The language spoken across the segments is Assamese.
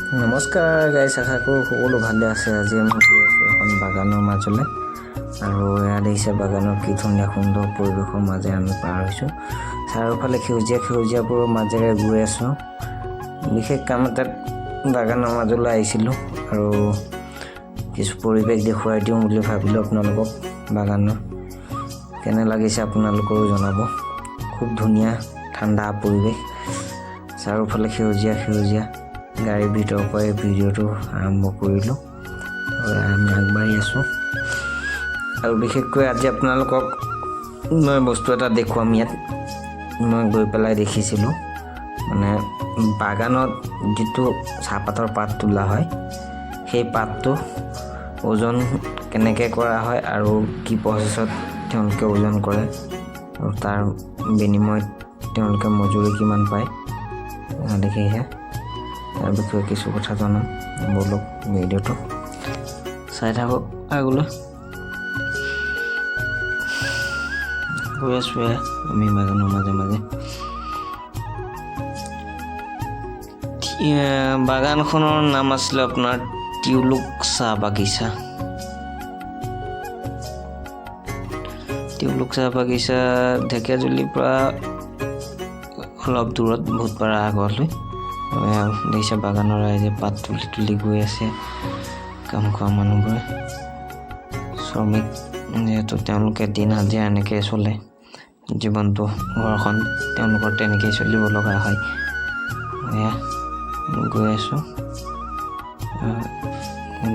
নমস্কাৰ গাইছ, আশা কৰোঁ সকলো ভালে আছে। আজি আমি গৈ আছোঁ এখন বাগানৰ মাজলৈ আৰু এয়া দেখিছে বাগানৰ কি ধুনীয়া সুন্দৰ পৰিৱেশৰ মাজেৰে আমি পাৰ হৈছোঁ। চাৰিওফালে সেউজীয়া সেউজীয়াবোৰৰ মাজেৰে গৈ আছোঁ। বিশেষ কাম এটাত বাগানৰ মাজলৈ আহিছিলোঁ আৰু কিছু পৰিৱেশ দেখুৱাই দিওঁ বুলি ভাবিলোঁ আপোনালোকক। বাগানৰ কেনে লাগিছে আপোনালোকেও জনাব। খুব ধুনীয়া ঠাণ্ডা পৰিৱেশ, চাৰিওফালে সেউজীয়া সেউজীয়া। গাড়ীৰ ভিতৰৰ পৰাই ভিডিঅ'টো আৰম্ভ কৰিলোঁ আৰু আমি আগবাঢ়ি আছোঁ। আৰু বিশেষকৈ আজি আপোনালোকক মই বস্তু এটা দেখুৱাম। ইয়াত মই গৈ পেলাই দেখিছিলোঁ, মানে বাগানত যিটো চাহপাতৰ পাত তোলা হয়, সেই পাতটো ওজন কেনেকৈ কৰা হয় আৰু কি প্ৰচেছত তেওঁলোকে ওজন কৰে আৰু তাৰ বিনিময়ত তেওঁলোকে মজুৰি কিমান পায় দেখিছে, তাৰ বিষয়ে কিছু কথা জনাম। ব'লক, ভিডিঅ'টো চাই থাকক। আগলৈ গৈ আছোঁ আমি বাগানৰ মাজে মাজে। বাগানখনৰ নাম আছিলে আপোনাৰ টিউলুক চাহ বাগিচা। টিউলুক চাহ বাগিচা ঢেকীয়াজুলিৰ পৰা অলপ দূৰত, ভোটপাৰা আগলৈ। দেখিছে, বাগানৰ ৰাইজে পাত তুলি তুলি গৈ আছে। কাম কৰা মানুহবোৰে, শ্ৰমিক যিহেতু, তেওঁলোকে দিন হাজিৰা এনেকৈ চলে জীৱনটো, ঘৰখন তেওঁলোকৰ তেনেকেই চলিব লগা হয়। এয়া গৈ আছোঁ,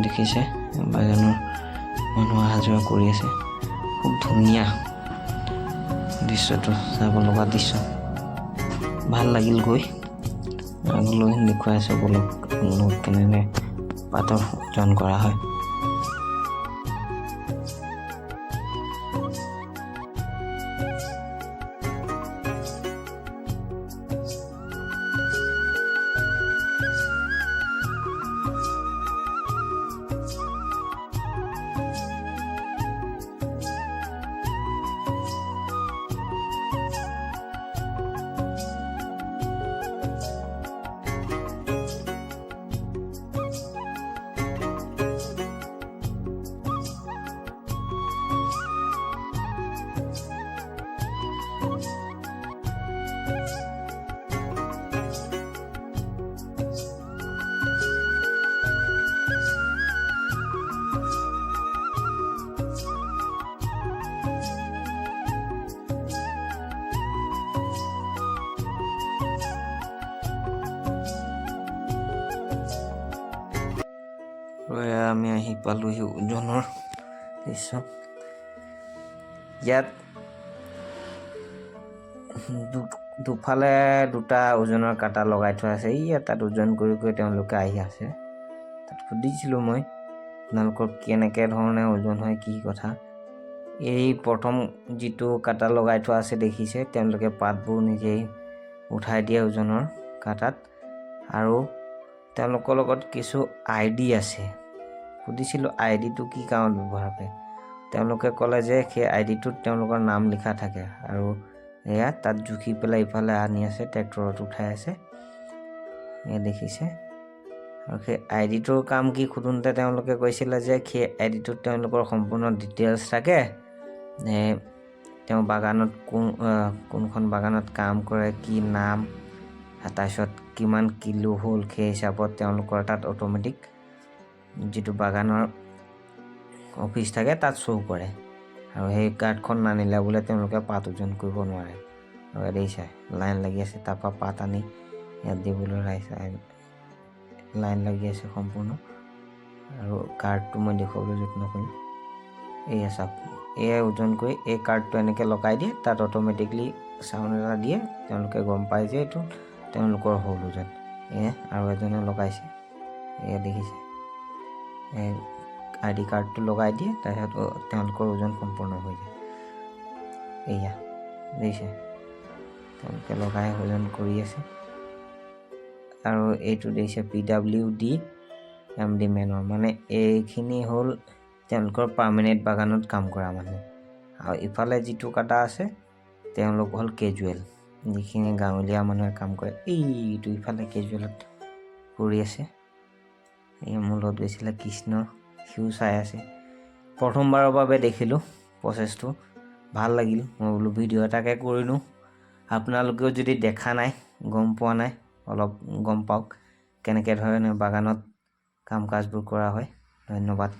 দেখিছে বাগানৰ মানুহ অহা যোৱা কৰি আছে। খুব ধুনীয়া দৃশ্যটো, চাব লগা দৃশ্য, ভাল লাগিল গৈ। আগলৈ দেখুৱাই আছোঁ, ব'লক আপোনালোক, কেনেদৰে পাতৰ ওজন কৰা হয়। আৰু এয়া আমি আহি পালোহি ওজনৰ দৃশ্য। ইয়াত দুফালে দুটা ওজনৰ কাঁটা লগাই থোৱা আছে। ইয়াত তাত ওজন কৰি কৰি তেওঁলোকে আহি আছে। তাত সুধিছিলোঁ মই, আপোনালোকৰ কেনেকৈ ধৰণে ওজন হয়, কি কথা? এই প্ৰথম যিটো কাঁটা লগাই থোৱা আছে দেখিছে, তেওঁলোকে পাতবোৰ নিজেই উঠাই দিয়ে ওজনৰ কাঁটাত আৰু তেওঁলোকৰ লগত কিছু আইডি আছে। সুধিছিলোঁ আইডিটো কি কামত ব্যৱহাৰ কৰে। তেওঁলোকে ক'লে যে সেই আইডিটোত তেওঁলোকৰ নাম লিখা থাকে। আৰু এয়া তাত জুখি পেলাই ইফালে আনি আছে, ট্ৰেক্টৰত উঠাই আছে, এয়া দেখিছে। আৰু সেই আইডিটোৰ কাম কি সোধোঁতে তেওঁলোকে কৈছিলে যে সেই আইডিটোত তেওঁলোকৰ সম্পূৰ্ণ ডিটেইলছ থাকে, তেওঁ বাগানত কোনখন বাগানত কাম কৰে, কি নাম, তাৰপিছত কিমান কিলো হ'ল, সেই হিচাপত তেওঁলোকৰ তাত অট'মেটিক যিটো বাগানৰ অফিচ থাকে তাত শ্ব' কৰে। আৰু সেই কাৰ্ডখন নানিলে বোলে তেওঁলোকে পাত ওজন কৰিব নোৱাৰে। আৰু দেখিছে, লাইন লাগি আছে, তাৰপৰা পাত আনি ইয়াত দিবলৈ ৰাইজ লাইন লাগি আছে সম্পূৰ্ণ। আৰু কাৰ্ডটো মই দেখুৱাবলৈ যত্ন কৰিম। এয়া চাওক, এয়াই ওজন কৰি এই কাৰ্ডটো এনেকৈ লগাই দিয়ে, তাত অট'মেটিকলি চাউণ্ড এটা দিয়ে, তেওঁলোকে গম পায় যে এইটো তেওঁলোকৰ হ'ল ওজন। এয়া আৰু এজনে লগাইছে, এয়া দেখিছে, এই আইডি কাৰ্ডটো লগাই দিয়ে, তাৰপিছত তেওঁলোকৰ ওজন সম্পূৰ্ণ হৈ যায়। এয়া দেখিছে, তেওঁলোকে লগাই ওজন কৰি আছে। আৰু এইটো দেখিছে পিডাব্লিউডি এমডি মেনৰ, মানে এইখিনি হ'ল তেওঁলোকৰ পাৰ্মানেণ্ট বাগানত কাম কৰা মানুহ। আৰু ইফালে যিটো কাটা আছে তেওঁলোক হ'ল কেজুৱেল, যিখিনি গাঁৱলীয়া মানুহে কাম কৰে। এইটো ইফালে কেজুৱেলত কৰি আছে। এই মোৰ লগত গৈছিলে কৃষ্ণ, সিও চাই আছে। প্ৰথমবাৰৰ বাবে দেখিলোঁ প্ৰচেছটো, ভাল লাগিল। মই বোলো ভিডিঅ' এটাকে কৰিলোঁ। আপোনালোকেও যদি দেখা নাই, গম পোৱা নাই, অলপ গম পাওক কেনেকৈ ধৰণে বাগানত কাম কাজবোৰ কৰা হয়। ধন্যবাদ।